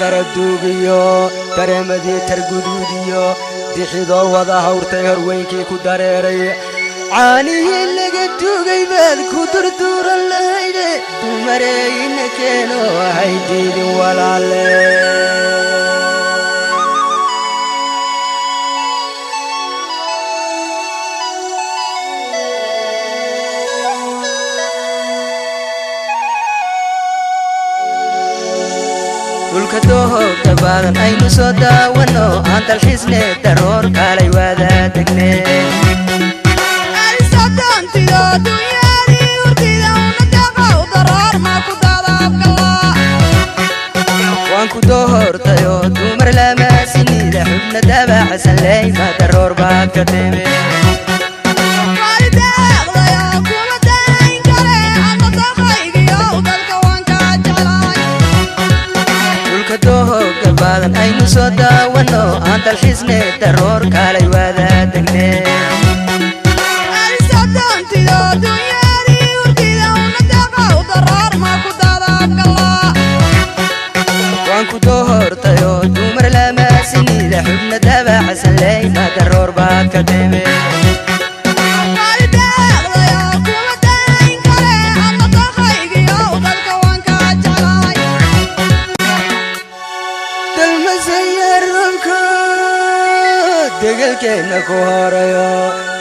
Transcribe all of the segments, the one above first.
Qaraduugiyo dareemadii Targuduudiyo dixidoo wada hawrtay horweynkii ku dareeray, caanihii laga tuugay baad ku durduuran lahayde. Dumareyna keeno, hay diidin walaale. Dhulka dooga badan aynu soo daawano, aan dalxiisne, daroor kaalay waada degne. Waan ku doortayo dumar lama sinida, xubna dabaxsan leyma, daroor baad ka timi. Dhulka dooga badan aynu soo daawano, aan dalxiisne, daroor kaalay waada degne. Waan ku doortayo dumar lama sinida, xubna dabaxsan leyma, daroor baad ka timi. Dalmasayarabka degelkeenna ku horayo,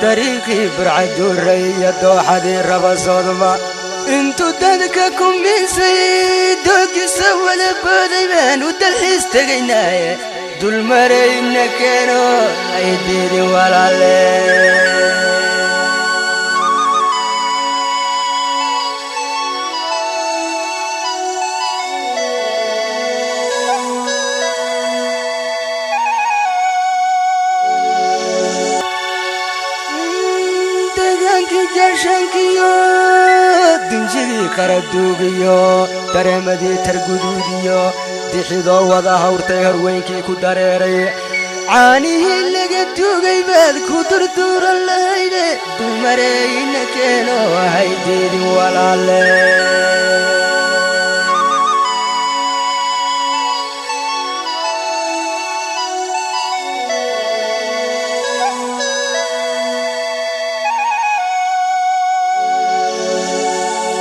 dariiqii Burcaduuray iyo dooxadii Rabasoodba intuu dadka ku miisay, doogisa wada booday baan u dalxiis tegaynaaye. Dulmarayna keeno, ay diidin walaale. Deegaankii gaashaankiyo dinjigii Qaraduugiyo dareemadii Targuduudiyo dixidoo wada hawrtay horweynkii ku dareeray, caanihii laga tuugay baad ku durduuran lahayde. Dumareyna keeno, hay diidin walaale.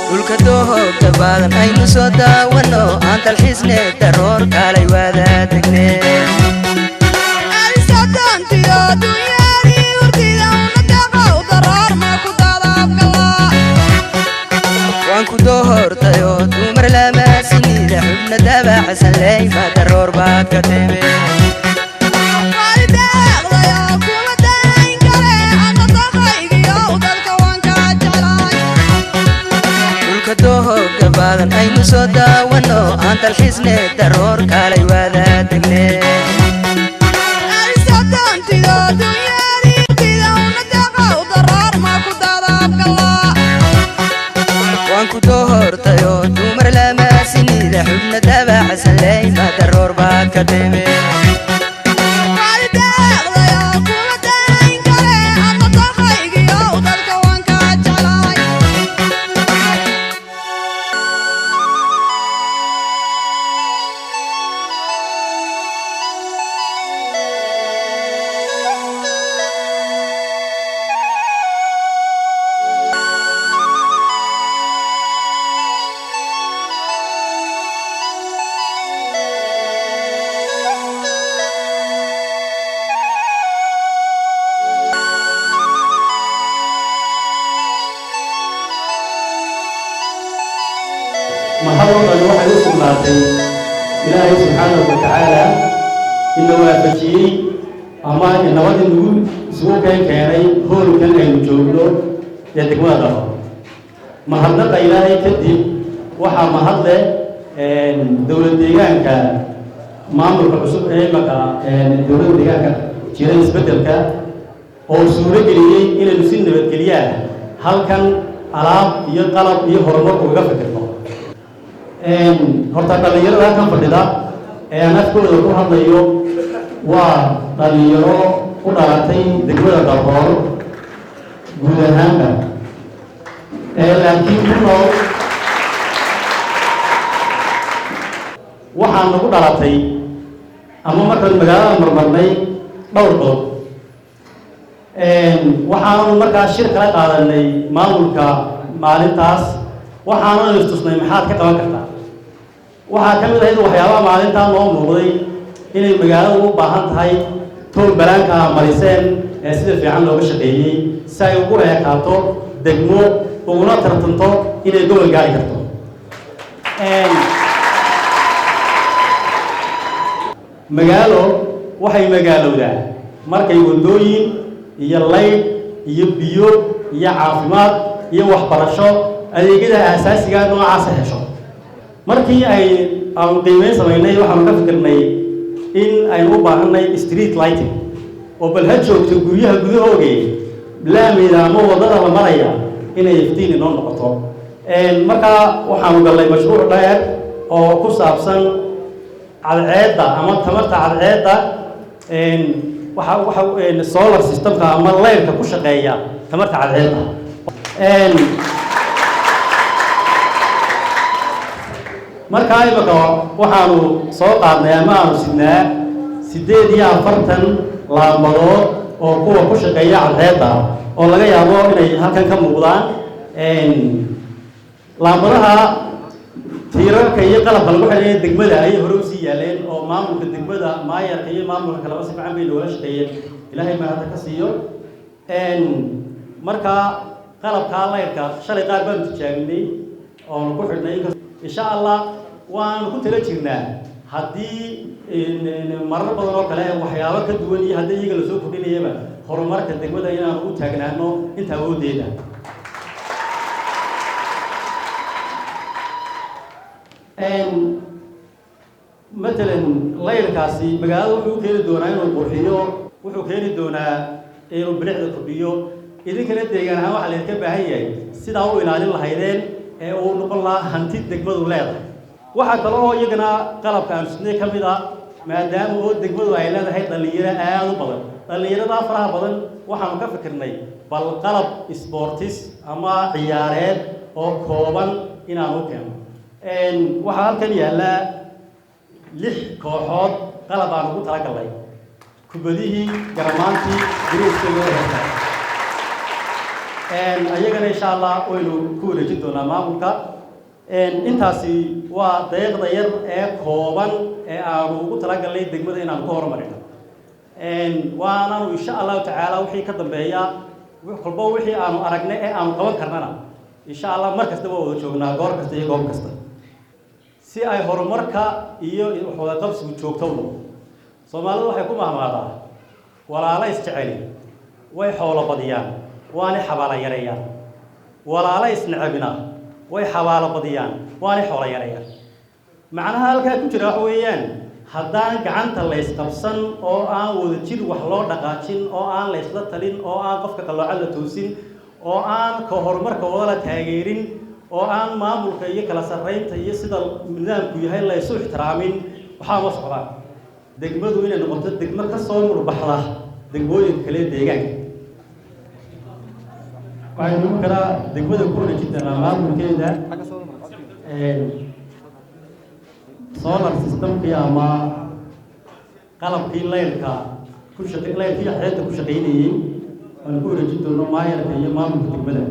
Dhulka dooga badan aynu soo daawano, aan dalxiisne, daroor kaalay waada degne. Waan ku doortayo dumar lama sinida, xubna dabaxsan leyma, daroor baad ka timi. Dhulka dooga badan aynu soo daawano, aan dalxiisne, daroor kaalay waada degne. Waan ku doortayo dumar lama sinida, xubna dabaxsan leyma, daroor baad ka timi. Mahadoo dhan waxay u sugnaatay Ilaahay subxaanahu wa tacaala, ina waafajiyey ama nabad inagu isugu keenay hoolkan aynu joogno ee degmada Dafo. Mahadnaqa Ilaahay kadib, waxaa mahad leh dowlad deegaanka, maamulka cusub ee imaka dowladda deegaanka jira isbeddelka oo suuro geliyey inaynu si nabadgelyaa halkan alaab iyo qalab iyo horumar ugaga fikirno. Horta dhallinyarada halkan fadhida ee aan afkooda ku hadlayo waa dhallinyaro u dhalatay degmada Darhoor guud ahaanba, laakiin ku nool Waxaa nagu dhalatay ama markaan magaalada marmarnay dhowr qodob. Waxaanu markaa shir kala qaadanay maamulka maalintaas, waxaanu istusnay maxaad ka qaban kartaa. Waxaa ka mid ahayd waxyaabaha maalintaa noo muuqday inay magaaladu u baahan tahay town plan-ka mariseen ee sida fiican looga shaqeeyey, si ay ugu eekaato degmo uguna tartanto inay gobol gaari karto. Magaalo waxay magaalowdaa markay waddooyin iyo laydh iyo biyo iyo caafimaad iyo waxbarasho, adeegyada aasaasiga noocaasa hesho. Markii ay aanu qiimeyn samaynay, waxaanu ka fikirnay in aynu u baahanay street lighting oo bal ha joogto guryaha gudahooge, laamida ama waddada la maraya inay iftiin inoo noqoto. Markaa waxaanu gallay mashruuc dheer oo ku saabsan cadceedda ama tamarta cadceedda, waxa solar system-ka ama leyrka ku shaqeeya tamarta cadceedda. Markaa imika waxaanu soo qaadnay ama aanu sidnaa 48 laambadood oo kuwa ku shaqeeya cadceedda, oo laga yaabo inay halkan ka muuqdaan. Laambadaha tiirarka iyo qalabka lagu xidhaya degmada ayay hore usii yaaleen, oo maamulka degmada, maayarka iyo maamulka kaleba si fiican bay noola shaqeeyeen, Ilaahay baa hadda ka siiyo. Markaa qalabkaa layrka shalay qaar baanu tijaabinay oonu ku xidhnay. Insha Allah waanu ku tala jirnaa haddii marar badan oo kale waxyaabo ka duwan iyo haddii iyaga lasoo kordhinayaba horumarka degmada inaanu u taagnaano inta awooddeeda. Matalan layrkaasi magaalada wuxuu keeni doonaa inuu qurxiyo, wuxuu keeni doonaa inuu bilicda kordhiyo. Idinkana deegaan ahaan waxaa laydinka baahan yahay sidaa u ilaalin lahaydeen ee uu noqon lahaa hanti degmadu leedahay. Waxaa kale oo iyagana qalabka aan sidnay ka mid ah, maadaama oo degmadu ay leedahay dhallinyaro aada u badan, dhallinyaradaa faraha badan waxaanu ka fikirnay bal qalab sports ama ciyaareed oo kooban inaanu u keeno. Waxaa halkan yaallaa lix kooxood qalab aan ugu talagalnay, kubadihii, garamaantii, gariiska loo hesta. Ayagana insha Allah waynu ku wareejin doonaa maamulka. Intaasi waa deeqda yar ee kooban ee aanu ugu talagalnay degmada inaanu ku horumarino, waananu insha Allahu tacaala wixii ka dambeeya kolba wixii aanu aragnay ee aanu qaban karnana insha Allah mar kasta waa wada joognaa, goor kasta iyo goob kasta, si ay horumarka iyo waxwada qabsigu joogto u noqdo. Soomaalidu waxay ku mahmaadaa: walaalo isjeceli way xoolo badiyaan waanay xabaalo yareeyaan, walaalo isnecebina way xabaalo badiyaan waanay xoolo yareeyaan. Macnaha halkaa ku jira waxa weeyaan, haddaan gacanta la ysqabsan oo aan wada jir wax loo dhaqaajin oo aan la ysla talin oo aan qofka qalloocan la toosin oo aan ka horumarka wada la taageerin oo aan maamulka iyo kala sarreynta iyo sida nidaamku yahay la ysu ixtiraamin, waxaa ma socdaan. Degmadu inay noqoto degmo ka soo murbaxda degmooyinka kale deegaanka, waxaynu karaa degmada ku wareejin doonaa maamulkeeda solar system-kii ama qalabkii leyrka ku shaqe, leyrkii xeebta ku shaqaynayey, waanu ku wareejin doono maayarka iyo maamulka degmada.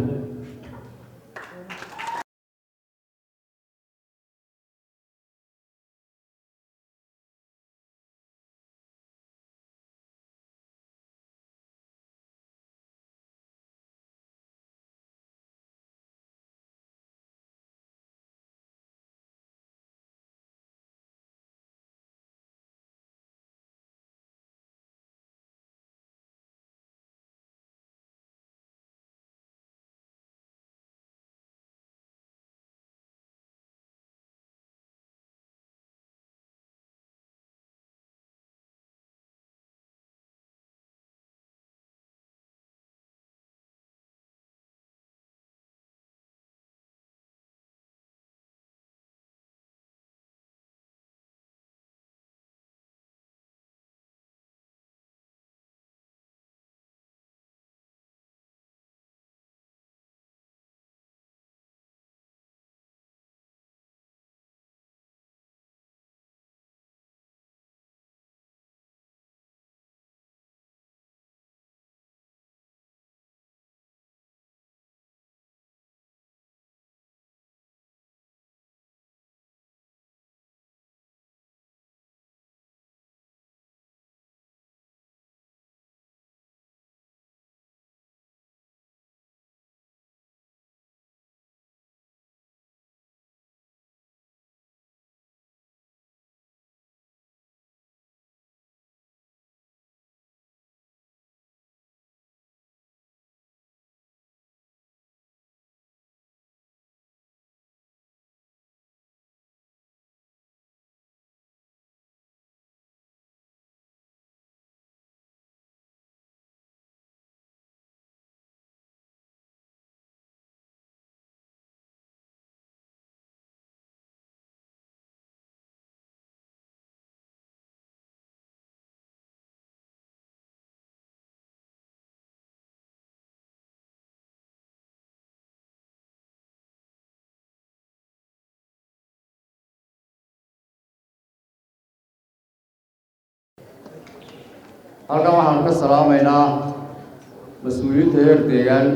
Halkan waxaanu ka salaamaynaa mas-uuliyiinta heer deegaan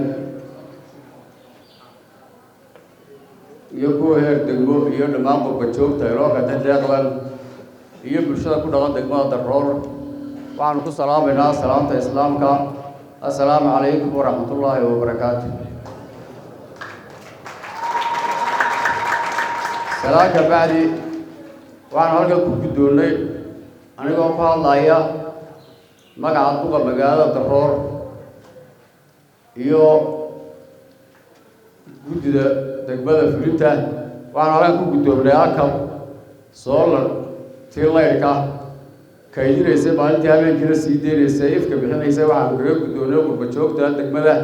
iyo kuwa heer degmo iyo dhammaan qurba joogta inoo kata deeqdan iyo bulshada ku dhaqan degmada Daroor. Waxaanu ku salaamaynaa salaamta Islaamka: assalaamu calaykum waraxmatullaahi wabarakaatu. Salaan ka bacdi, waxaanu halkan ku guddoonnay, anigoo ku hadlaya magaca duqa magaalada Daroor iyo guddida degmada fulinta, waxaanu halkan ku guddoonnay akab solar tii laydhka kaydinaysay maalintii, habeenkiina sii deynaysay, ifka bixinaysay. Waxaanu kaga guddoonnay qurba joogta degmada.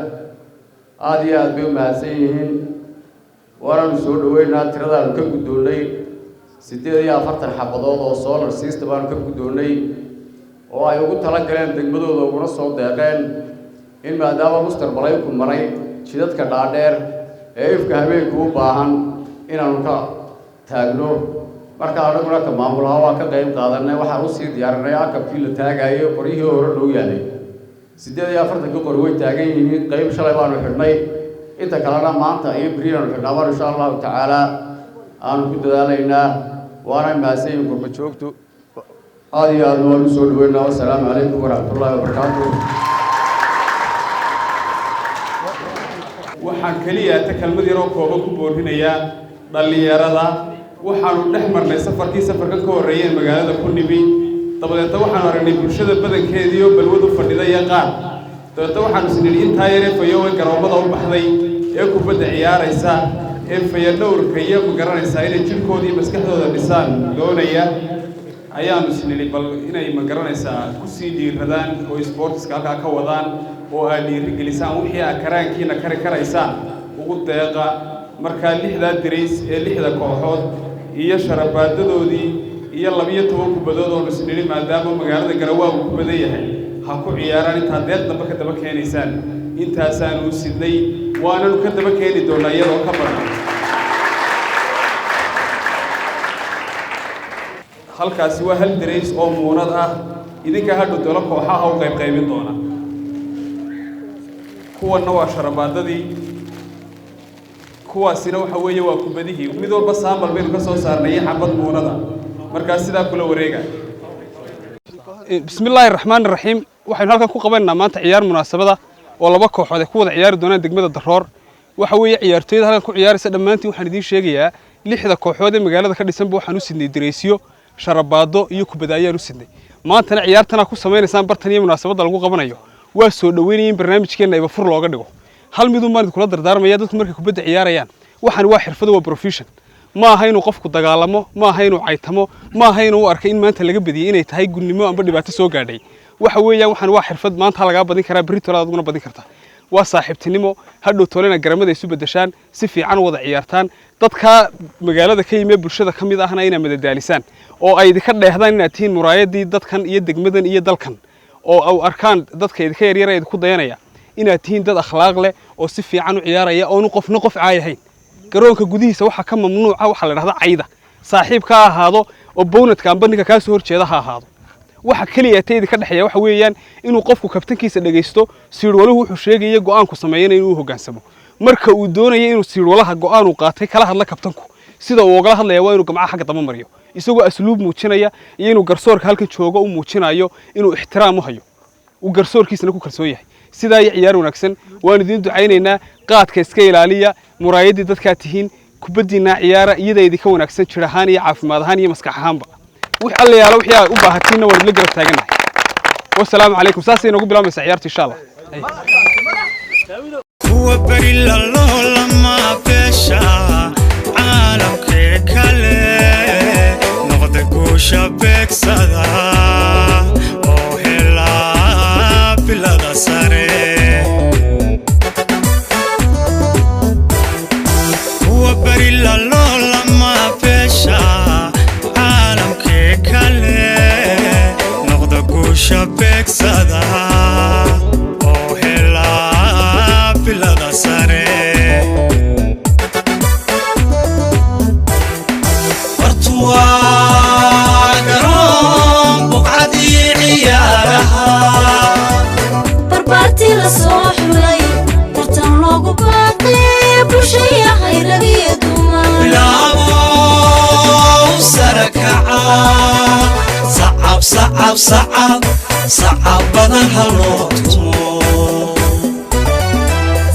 Aada iyo aada bay u mahadsan yihiin, waanaanu soo dhaweynaa. Tiradaanu ka guddoonnay 48 xabadood oo solar system aanu ka guddoonnay, oo ay ugu tala galeen degmadooda, uguna soo deeqeen in maadaama Muster Balayku maray jidadka dhaadheer ee ifka habeenku u baahan inaanu ka taagno. Marka anaguna ka maamulaha waan ka qayb qaadanay. Waxaan usii diyaarinay akabkii la taagayo, qoryihii hore loo yaalay. 48-kii qori way taagan yihiin. Qayb shalay baanu xidhnay, inta kalena maanta iyo beriyaanu xidhnaa baan insha Allahu tacaala aanu ku dadaalaynaa. Waana mahadsan yihin qurba joogtu, aada iyo aadna waan usoo dhaweynaa. Wassalaamu calaykum waraxmatullaahi wabarakaatu. Waxaan keliya ta kelmad yaroo kooban ku boorinayaa dhallinyarada. Waxaanu dhex marnay safarkii safarkan ka horreeyeen magaalada ku nimi, dabadeetna waxaanu aragnay bulshada badankeediioo balwadu fadhida iyo qaar. Dabeetna waxaanu isnidhi intaa yaree fayowe garoommada u baxday ee kubadda ciyaaraysa ee fayadhowrka iyo ma garanaysaa inay jidhkooda iyo maskaxdooda dhisaan doonaya, ayaanu isnidhi bal inay ma garanaysaa kusii dhiiradaan oo isboortiska halkaa ka wadaan oo aad dhiirigelisaan, wixii aad karaankiina kari karaysaan ugu deeqa. Markaa 6-daa dirays ee 6-da kooxood iyo sharabaadadoodii iyo 12 kubadood oonu isnidhi maadaama magaalada Garawaagu ku badan yahay ha ku ciyaaraan intaad deeq dambe ka daba keenaysaan, intaasaanu u sidnay, waananu ka daba keeni doonnaa iyadoo ka badan. Halkaasi waa hal dirays oo muunad ah. Idinka hadhow dolo kooxaha u qaybqaybin doona. Kuwanna waa sharabaadadii, kuwaasina waxa weeye waa kubadihii. Mid walba saambal baynu ka soo saarnay iyo xabad muunada. Markaa sidaa kula wareega. Bismi illaahi raxmaani raxiim. Waxaynu halkan ku qabanaynaa maanta ciyaar munaasabada oo laba kooxood ay ku wada ciyaari doonaan degmada Daroor. Waxa weeye ciyaartooyda halkan ku ciyaaraysa dhammaantiin waxaan idiin sheegayaa, 6-da kooxood ee magaalada ka dhisanba waxaan u sidnay dareysyo, sharabaado iyo kubada ayaan u sidnay. Maantana ciyaartana ku samaynaysaan bartan iyo munaasabadda lagu qabanayo waa soo dhoweynaya in barnaamijkeenna ibafur looga dhigo. Hal midun baan idinkula dardaarmaya: dadku markay kubadda ciyaarayaan, waxaan waa xirfado, waa profession. Ma aha inuu qofku dagaalamo, ma aha inuu caytamo, ma aha inuu u arkay in maanta laga badiyey inay tahay gunnimo amba dhibaato soo gaadhay. Waxa weeyaan waxaan waa xirfad. Maanta lagaa badin karaa, berri tolaad aduguna badin kartaa. Waa saaxiibtinimo. Hadhow tolena garamada isu beddeshaan, si fiican u wada ciyaartaan. Dadka magaalada ka yimee bulshada ka mid ahna inaad madadaalisaan oo ay idinka dheehdaan inaad tihiin muraayadii dadkan iyo degmadan iyo dalkan, oo au arkaan dadka idinka yaryar ee idinku dayanaya inaad tihiin dad akhlaaq leh oo si fiican u ciyaaraya, oonu qofna qof caayahayn. Garoonka gudihiisa waxaa ka mamnuuca waxaa la dhahda cayda, saaxiibka ha ahaado oo bownadka amba ninka kaa soo horjeeda ha ahaado. Waxa keliya ta idinka dhexeeya waxa weeyaan inuu qofku kabtankiisa dhegaysto, siirwaluhu wuxuu sheegaya go'aanku sameeyana inuu u hoggaansamo. Marka uu doonayo inuu siirwalaha go'aan uu qaatay kala hadla kabtanku, sida uu ogala hadlaya waa inuu gamcaha xagga damba mariyo, isagoo asluub muujinaya, iyo inuu garsoorka halkan joogo u muujinayo inuu ixtiraam u hayo, uu garsoorkiisana ku kalsoon yahay. Sidaa iyo ciyaar wanaagsan waan idiin ducaynaynaa. Qaadka iska ilaaliya, muraayaddii dadkaa tihiin, kubaddiinaa ciyaara, iyada idinka wanaagsan jir ahaan iyo caafimaad ahaan iyo maskax ahaanba. Wix alla yaala wixii aad u baahatiinna waan idinla garab taagannahay. Wasalaamu calaykum. Saasay inoogu bilaabaysaa ciyaartu insha Allah. Kuwa beri laloolama beesha caalamkee kale noqda, guusha beegsada oo helaa bilada sare. Kuwa beri laloolama beesha caalamkee kale noqda, guusha beegsada oo helaa bilada sare. Hortu waa garoon buqcadii ciyaaraha. Sacab, sacab, sacab, sacab badan ha loo tumo.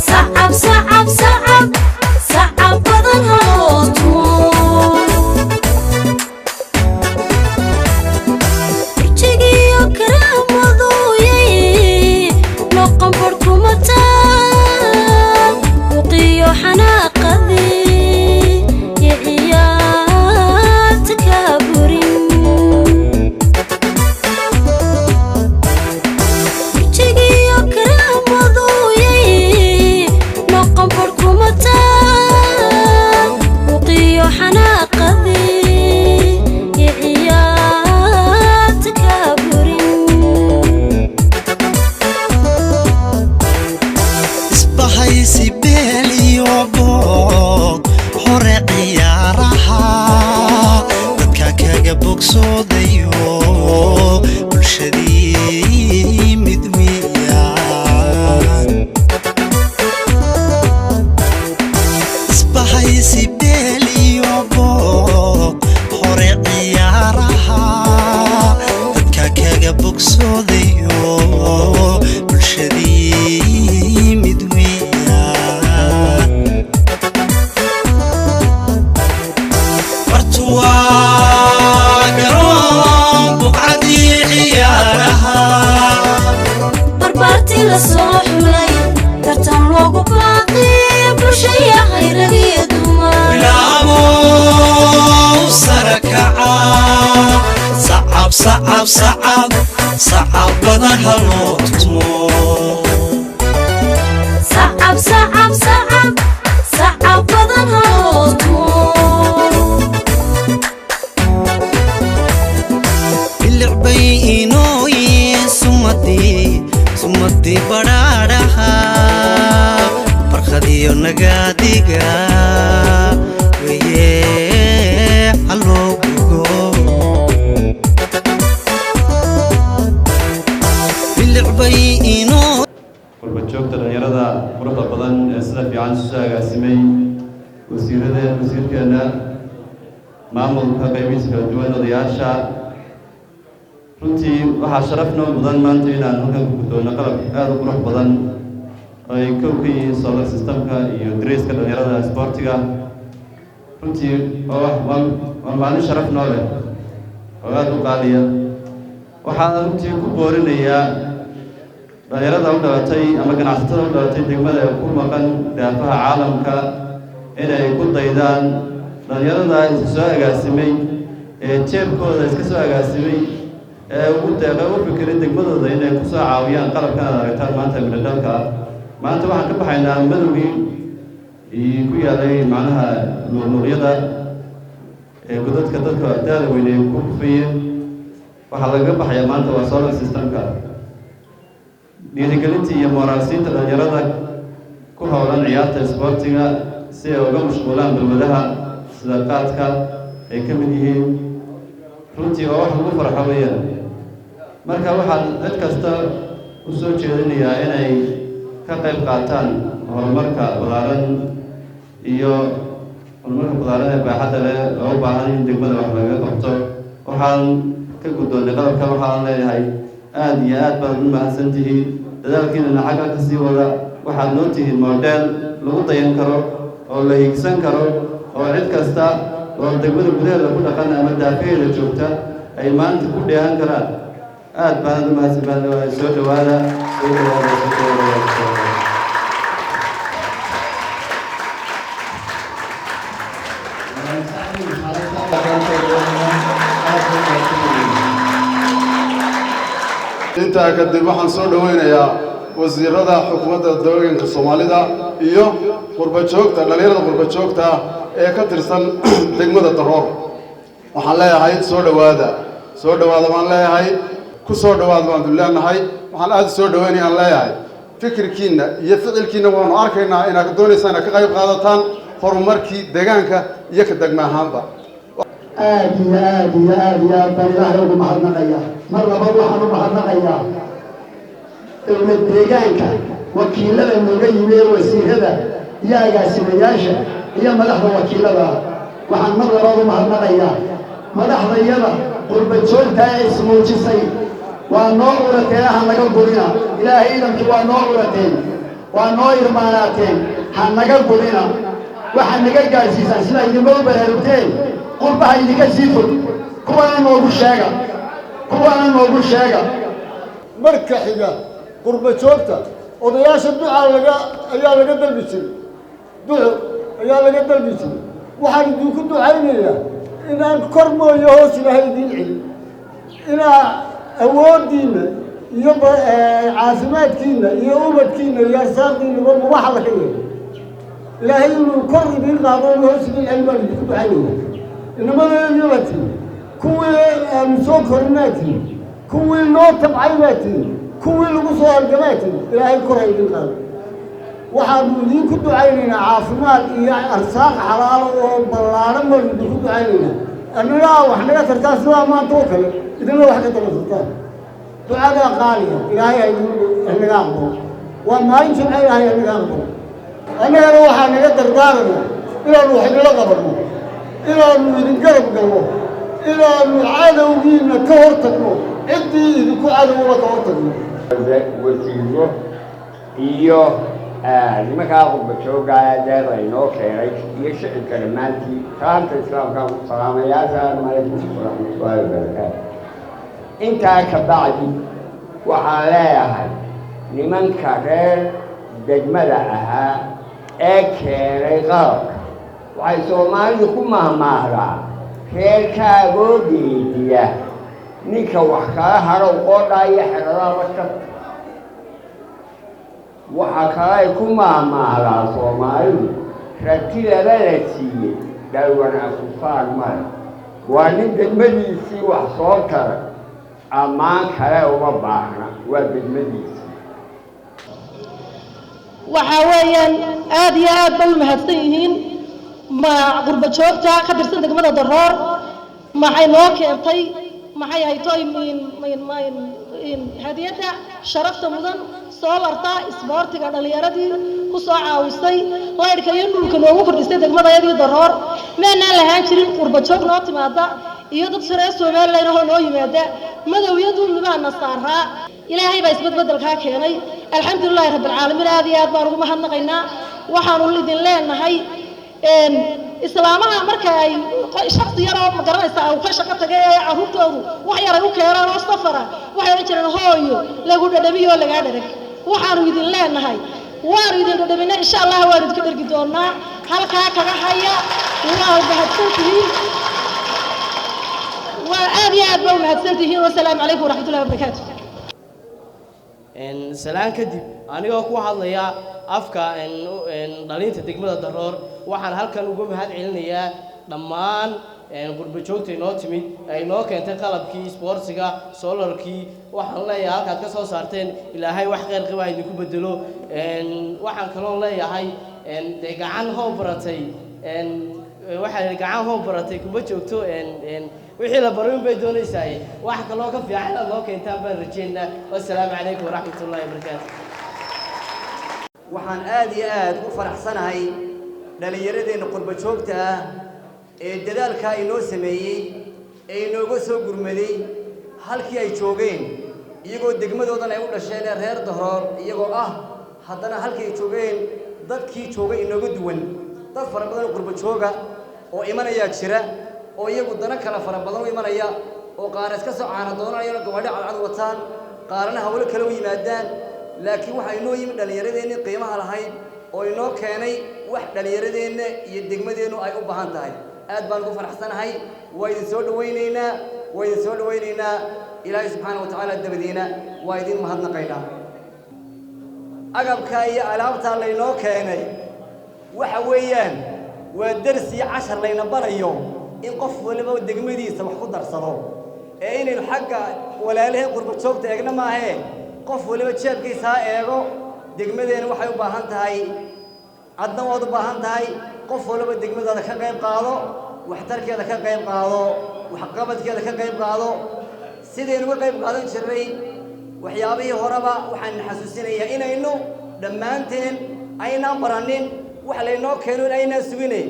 Sacab, sacab, sacab, sacab badan ha loo tumo. Wejigiyo karaamadooyay noqon barhkuma taan buqiyo xanaaqadii iyo ciyaarta kaa burin. Wejigiyo karaamadooyay noqon barhkuma taan buqiyo xanaaqadii iyo ciyaarta kaa burin. Isbahaysi beel iyo boog hore ciyaaraha dadka kaga bogsoodayo bulshadii mid miyaan. Isbahaysi beel iyo boog hore ciyaaraha dadka kaga bogsoodayo bulshadii mid miyaan. Bartuwaa garoon buqcadii ciyaaraha. Barbaartii la soo xulay tartan loogu baaqi bulshayahay rag iyo dumar. Bilaabow sare kaca, sacab, sacab, sacab, sacab badan ha loo tumo. Sacab, sacab, sacab, sacab badan ha loo tumo. Bilicbay inooye sumadii, sumadii badhaadhaha barkhadiyo nagaadiga weye haloo bogo. Bilicbay inoo Qurbajoogta, dhalinyarada quruxda badan ee sida fiican isu soo agaasimay, wasiiradeen, wasiirkeena, maamulka qaybihiisa kala duwan, odayaasha, runtii waxaa sharaf noo mudan maanta inaan halkan ku guddoonno qalab aada u qurux badan oo ay kow ka yihiin solar systemka iyo dareyska dhalinyarada isboortiga. Runtii waa maalin sharaf noo leh oo aada u qaaliya. Waxaan runtii ku boorinayaa dhalinyarada u dhalatay ama ganacsatada u dhalatay degmada ee ku maqan daafaha caalamka inay ku daydaan dhalinyarada isu soo agaasimay ee jeebkooda iska soo agaasimay ee ugu deeqay u fikiray degmadooda inay ku soo caawiyaan qalabkan aad aragtaan maanta midhodhalka ah. Maanta waxaan ka baxaynaa madowgii ku yaalay macnaha luuqluuqyada ee godadka dadka daada weyn ay ku kufayeen. Waxaa lagaga baxayaa maanta waa solar systemka. Dhiirigelinta iyo mooraalsiinta dhalinyarada ku howlan ciyaarta isboortiga si ay uga mashquulaan balwadaha sida qaadka ay ka mid yihiin, runtii oo wax lagu farxo weeyaan. Marka waxaan cid kasta u soo jeedinayaa inay ka qayb qaataan horumarka ballaaran iyo horumarka ballaaran ee baaxadda leh oo u baahan in degmada wax lagaga qabto. Waxaan ka guddoonnay qalabka. Waxaan leeyahay aada iyo aad baad u mahadsan tihiin, dadaalkiinana xagga ka sii wada. Waxaad noo tihiin model lagu dayan karo oo la hiigsan karo oo cid kasta oo degmada gudaheeda ku dhaqan ama daafaheeda joogta ay maanta ku dheehan karaan. Aad baanad u mahadsan baan. Soo dhawaada, soo dhawaada, soo dhawaada, soo dhawaada. Intaa kadib waxaan soo dhoweynayaa wasiirada xukuumadda deegaanka Soomaalida iyo qurbajoogta, dhallinyarada qurbajoogta ah ee ka tirsan degmada Daroor. Waxaan leeyahay soo dhowaada, soo dhowaada baan leeyahay, ku soo dhowaada baan dul leenahay. Waxaan aada u soo dhoweynayaan leeyahay fikirkiinna iyo ficilkiinna waanu arkaynaa inaad doonaysaan inaad ka qayb qaadataan horumarkii deegaanka iyo ka degma ahaanba. Aad iyo aad iyo aad iyo aad baan Ilaahay ugu mahadnaqayaa. Mar labaad waxaan u mahadnaqayaa dowlad deegaanka wakiilada nooga yimi ee wasiirada iyo agaasimayaasha iyo madaxda wakiilada. Waxaan mar labaad u mahadnaqayaa madaxdayada. Qurba joogta ee ismuujisay, waa noo curateen, ha naga gurina. Ilaahay idankii, waa noo curateen, waa noo irmaanaateen, ha naga gurina. Waxaad naga gaadhsiisaan sida idinma u baraarugteen qurbaha idinka sii fog, kuwana noogu sheega, kuwana noogu sheega. Marka xiga, qurba joogta, odayaasha ducaa laga ayaa laga dalbi jiray, duco ayaa laga dalbi jiray. Waxaan idinku ducaynayaa inaan kor mooyo hoos Ilaahay idiin celin, inaa awooddiinna iyo caafimaadkiinna iyo ubadkiinna iyo arsaaqdiinna waxa la ka yeelo, Ilaahay inuu kor idiin qaado oo hoos idiin celin baan idinku ducaynaya. Inamadeedii baa tihi, kuwii aanu soo korinaa tihi, kuwii loo tabcay baa tihi, kuwii lagu soo halgamaa tihi. Ilaahay kor ha idiin qaado. Waxaanu idinku ducaynaynaa caafimaad iyo arsaaq xalaalo oo ballaaran baanu idinku ducaynaynaa. Annagaa wax naga tartaan sidaa maanta oo kale, idinna wax ka tala tartaan. Ducadaa qaaliya, Ilaahay ha idin hanaga aqbalo. Waa maalin Jimce, Ilaahay hanaga aqbalo. Annagana waxaa naga dardaarana inaanu wax idinla qabanno, inaanu idin garab galno, inaanu cadowgiina ka hor tagno, ciddii idinku cadowla ka hor tagno. Wasiiro iyo nimankaa qurba joogaya deeq laynoo keenay iyo shicibka dhammaantii, salaamta Islaamkaan ku salaamaya: assalaamu calaykum waraxmatullaahi wabarakaatu. Intaa ka bacdi, waxaan leeyahay nimanka reer degmada ahaa ee keenay qalabka, waxay Soomaalidu ku mahmaahdaa: reerkaagoo geediya ninka wax kala hadhow qoodhaa iyo xeradaa la jabta. Waxaa kalay ku mahmaahdaa Soomaalidu: rati laba la siiyey dhalwan afufaan male. Waa nin degmadiisii wax soo taray, ammaan kale uma baahna, waa degmadiisii. Waxaa weeyaan aad iyo aad bay u mahadsan yihiin ma qurba joogta ka tirsan degmada Daroor. Maxay noo keentay? Maxay hayto hadiyadda sharafta mudan, soolarta isboortiga, dhallinyaradii ku soo caawisay laydhka iyo dhulka noogu kordhisay degmadayadii Daroor. Maanaan lahaan jirin qurba joog noo timaada iyo dad reer Somaliland ahoo noo yimaada. Madow iyo dulmi baana saaraa. Ilaahay baa isbedbedelkaa keenay, alxamdulilaahi rabbilcaalamiin. Aad iyo aad baan ugu mahadnaqaynaa. Waxaanu idin leenahay, islaamaha marka ay shaksi yaroo magaranaysaa uu ka shaqo tagay ee carruurtoodu wax yar ay u keenaan oo safara, waxay odhan jireen: "Hooyo, lagu dhadhamiyo oo lagaa dharag." Waxaanu idin leenahay, waanu idin dhadhaminay, insha Allah waanu idinka dhergi doonaa. Halkaa kaga haya. Waa mahadsantihiin, waa aad iyo aad baa u mahadsantihiin. Wasalaamu calaykum waraxmatullahi wabarakaatu. Salaan kadib, anigoo ku hadlaya afka dhalinta degmada Daroor, waxaan halkan uga mahad celinayaa dhammaan qurba joogta inoo timid ay noo keentay qalabkii isboortiga, solarkii. Waxaan leeyahay, halkaad ka soo saarteen Ilaahay wax khayr qaba idinku bedelo. Waxaan kaloo leeyahay, dee gacan hoo baratay, waxaa gacan hoo baratay kuma joogto, wixii la baray unbay doonaysaa. Wax kaloo ka fiican inaad noo keentaan baan rajeynaa. Wassalaamu calaykum waraxmat ullahi wabarakaatu. Waxaan aad iyo aad u faraxsanahay dhallinyaradeenna qurba joogta ah ee dadaalkaa inoo sameeyey ee inooga soo gurmaday halkii ay joogeen, iyagoo degmadoodan ay u dhasheen ee reer Daroor iyagoo ah, haddana halkii ay joogeen dadkii joogay inooga duwan. Dad fara badan oo qurba jooga oo imanayaa jira, oo iyagu dano kale fara badan u imanaya, oo qaarna iska soo caana doonanayaan oo gawaadhi cadcad wataan, qaarna hawlo kale u yimaadaan. Laakiin waxaa inoo yimid dhallinyaradeenni qiimaha lahayd oo inoo keenay wax dhallinyaradeenna iyo degmadeennu ay u baahan tahay. Aad baan ugu faraxsanahay. Waa idin soo dhawaynaynaa, waa idin soo dhawaynaynaa. Ilaahay subxaana wa tacaala dabadiina waa idin mahadnaqaynaa. Agabka iyo alaabtaa laynoo keenay waxa weeyaan waa dersi, cashar layna barayo in qof waliba degmadiisa wax ku darsado, ee inaynu xagga walaalaheen qurba joogta eegna maahee, qof waliba jeebkiisa ha eego. Degmadeenna waxay u baahan tahay, adna waad u baahan tahay. Qof waliba degmadaada ka qayb qaado, waxtarkeeda ka qayb qaado, waxqabadkeeda ka qayb qaado, sidaynu uga qayb qaadan jirnay waxyaabihii horeba. Waxaan xasuusinayaa inaynu dhammaanteen aynaan baranin wax laynoo keeno in aynaan sugine.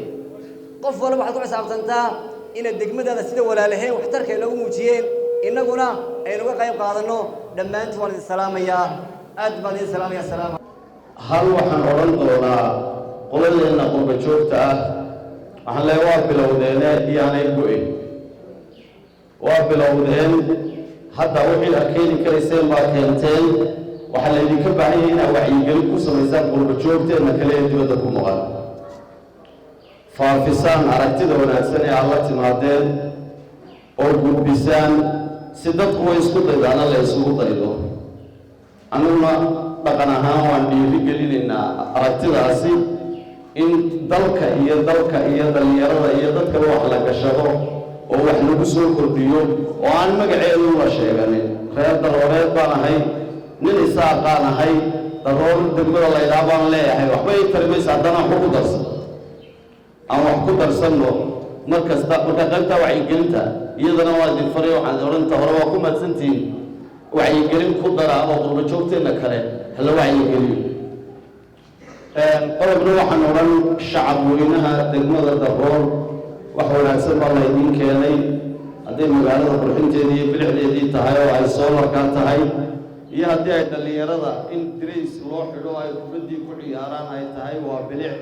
Qof walba waxaad ku xisaabtantaa Inaad degmadaada sida walaalaheen waxtarka inoogu muujiyeen, innaguna aynuga qayb qaadanno. Dhammaantiin waan idin salaamayaa, aad baan idin salaamaya. Salaam. Hal waxaan odhan doonaa qoladeenna qurba joogta ah. Waxaan leeyahay, waa bilowdeene iyaanay go'in. Waa bilowdeen hadda, wixii aad keeni karayseen baa keenteen. Waxaa laydinka baahan yahay inaad wacyigelin ku samaysaan qurba joogteenna kale ee dibadda ku maqan, faafisaan aragtida wanaagsan ee aad la timaadeen oo gudbisaan, si dadku way isku daydaana la isugu daydo. Annaguna dhaqan ahaan waan dhiiri gelinaynaa aragtidaasi, in dalka iyo dalka iyo dhallinyarada iyo dadkaba wax la gashado oo wax lagu soo kordhiyo oo aan magaceedu la sheeganin. Reer Darooreed baan ahay, nin Isaaqaan ahay, Daroor degmada laydhaa baan leeyahay, waxba ii tari maysa haddana waxba ku darsan. Aan wax ku darsanno mar kasta. Marka qaybtaa wacyigelinta iyadana waa idin faray. Waxaan odhanta hore waa ku mahadsantihiin, wacyigelin ku dara oo qurba joogteenna kale hala wacyigeliyo. Qodobna waxaan odhan shacab weynaha degmada Daroor, wax wanaagsan baa laydiin keenay, hadday magaalada qurxinteedii iyo bilicdeedii tahay oo ay solar-kaa tahay, iyo haddii ay dhallinyarada in dirays loo xidho ay kubaddii ku ciyaaraan ay tahay, waa bilic.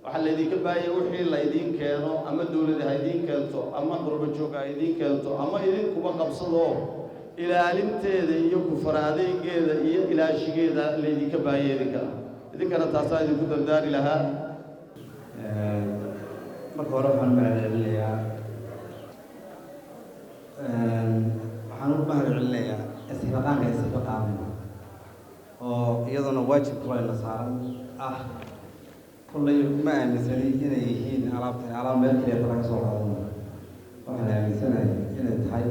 Waxaa laydinka baahaya wixii laydiin keeno, ama dowlada ha idiin keento, ama qurba joog ha idiin keento, ama idinkuba qabsadoo, ilaalinteeda iyo kufaraadeegeeda iyo ilaashigeeda laydinka baahaya idinkana. Idinkana taasaa idinku dardaari lahaa. Marka hore waxaan u mahad celinayaa isxilqaanka isxilqaamina oo iyaduna waajib kulayna saaran ah. Kullay ma aaminsani inay yihiin alaabtan alaab meel kaliya laga soo qaadanayo. Waxaan aaminsanahay inay tahay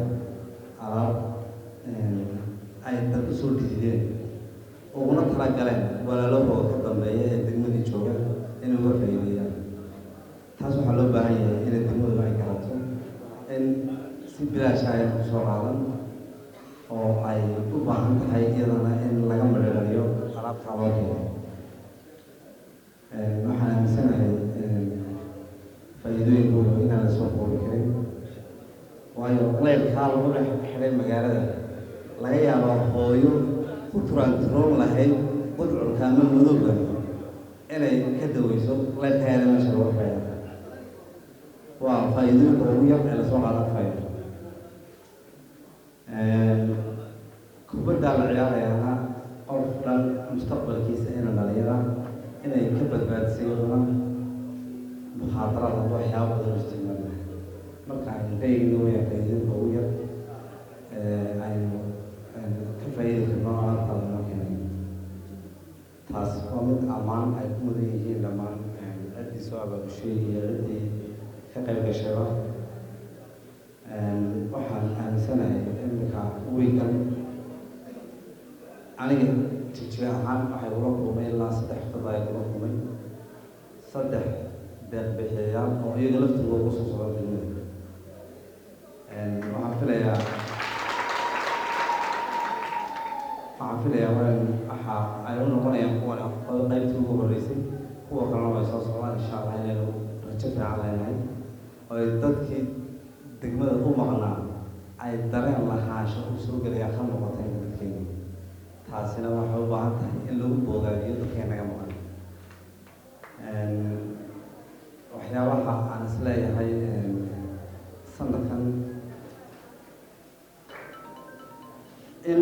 alaab ay dad usoo dhidideen, uguna talagaleen walaalahooda ka dambeeya ee degmadii jooga inay uga faa'iideeyaan. Taas waxaa loo baahan yahay inay degmadu ay garato in si bilaash ah ayna kusoo qaadan oo ay u baahan tahay iyadana in laga midhaliyo alaabtaa loo keenay. Waxaan aaminsanahay faa'iidooyinkooda inaan la soo koobi karin, waayo leylkaa lagu dhex xidhay magaalada laga yaabaa hooyo ku turaanturoon lahayd qudcurka ama madowga inay ka daweyso leylka yaala meesha lagu xidhaya. Waa faa'iidooyinka ugu yar ee lasoo qaadan karayo. Kubaddaa la ciyaarayaana qof dhan mustaqbalkiisa ina dhalinyara inay ka badbaadisay iyaduna mukhaadarada, waxyaaba badan u isticmaalnahay. Marka aynu ka eegno waya faa'iidooyinka ugu yar aynu ka faa'iidi karno alaabta lanoo keenay, taas waa mid ammaan ay ku mudan yihiin dhammaan ciddii soo abaabushay iyo ciddii ka qayb gashayba. Waxaan aaminsanahay iminka wiigan aniga Jigjiga ahaan waxay kula kulmay ilaa saddex dad, ay kula kulmay saddex deeq bixiyayaal oo iyaga laftooda ugu soo socda degmada. Waxaan filayaa waxa ay u noqonayaan kuwan qaybtii ugu horreysay, kuwa kalena way soo socdaan insha Allah. Inaynu rajo fiican leenahay oo ay dadkii degmada u maqnaa ay dareen lahaansho u soo gelayaa ka noqotay dadkeena. Taasina waxay u baahan tahay in lagu bogaadiyo dadka naga maqan. Waxyaabaha aan isleeyahay sanadkan in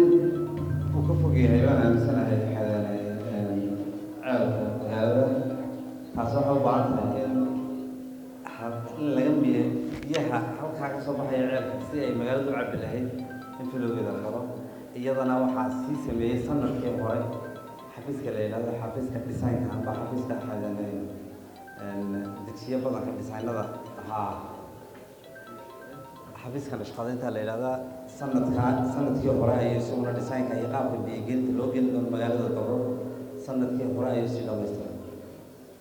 uu ka fog yahay baan aaminsanahay xadanay ceelka magaalada. Taasi waxay u baahan tahay in laga miye biyaha halkaa ka soo baxaya ceelka si ay magaaladu u cabbi lahayd in filowgeeda la helo. Iyadana waxaa sii sameeyey sanadkii hore xafiiska la yidhahdo xafiiska designka amba xafiiska xadanay dejiye badanka designada haa, xafiiska nashqadeynta la yidhahdaa. Sanadkii hore ayay isaguna designka iyo qaabka biyogelinta loo gelin doono magaalada Daroor sanadkii hore ayuu sii dhamaystiray.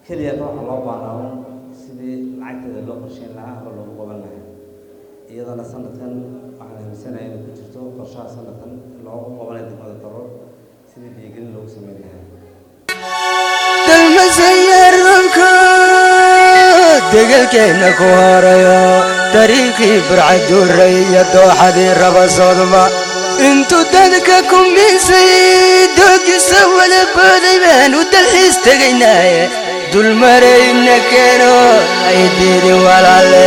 Keliya waxaa loo baahnaa un sidii lacagteeda loo qorsheyn lahaa ama loogu qaban lahaa. Iyadana sanadkan waxaan aaminsanahay inay ku jirto qorshaha sanadkan loogu qabanayo degmada Daroor sidii biyogelin loogu sameyn lahaa. Dalmasayarunka degelkeenna ku horayo. Dariiqii Burcaduuray iyo dooxadii Rabasoodba intuu dadka ku miisay, doogisa wada booday baan u dalxiis tegaynaaye, dulmarayna keeno ay diidin walaale.